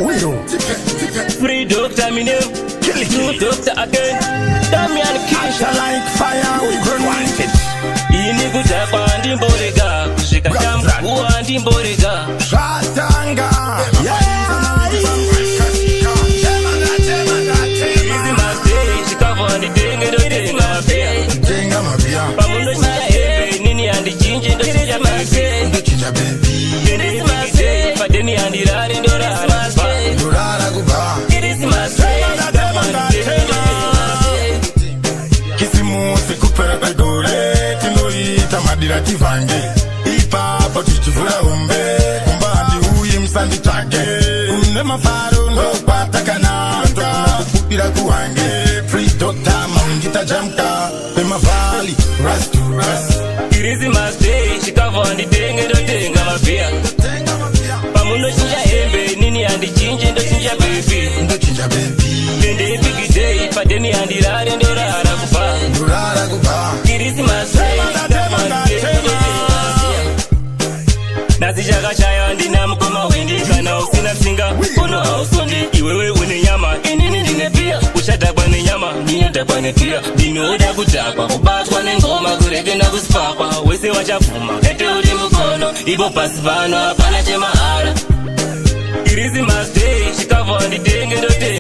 Wiro. Free doctor, me name. Two doctor again. Damian Kisha. Like fire, we burn wanted. Ini kudhakwa ndimborega kusvika chamguwa ndimborega. Zvatanga. Yeah. Christmas Day chikafu handitenge ndotenga mabhiya. Tenga mabhiya. Pamunochinja hembe inini handichinje ndochinja baby. Ndochinja baby. Christmas Day padeni handirare ndorara kuba. Ndorara kuba. Christmas Day chikafu handitenge ndotenga. Kisimusi kupera kwegore tinoita madira tivhange ipapo tichivhura hombe kumba handiuyi musanditsvage une mafaro ndokwatakananga kupupira kuhwange Free Doctor maungita jamka pemavhali ras to ras. Christmas Day chikafu handitenge ndotenga mabhiya. Pamunochinja hembe inini handichinje ndochinja baby. Ndochinja baby. Tende big day padeni handirare ndorara kuba. Ndorara kuba. Christmas Day chikafu handitenge ndotenga mabhiya. Nhasi chakachaya handina mukoma wendi kana usina tsinga uno hausundi iwewe une nyama inini ndine bhiya uchadhakwa nenyama ndinodhakwa nebhiya ndinoda kudhakwa kubatwa nengoma kurekenda kusipakwa wese wachabvuma ete uri mukono ipo pasi pano hapana chemahara. Christmas Day chikafu handitenge ndotenga.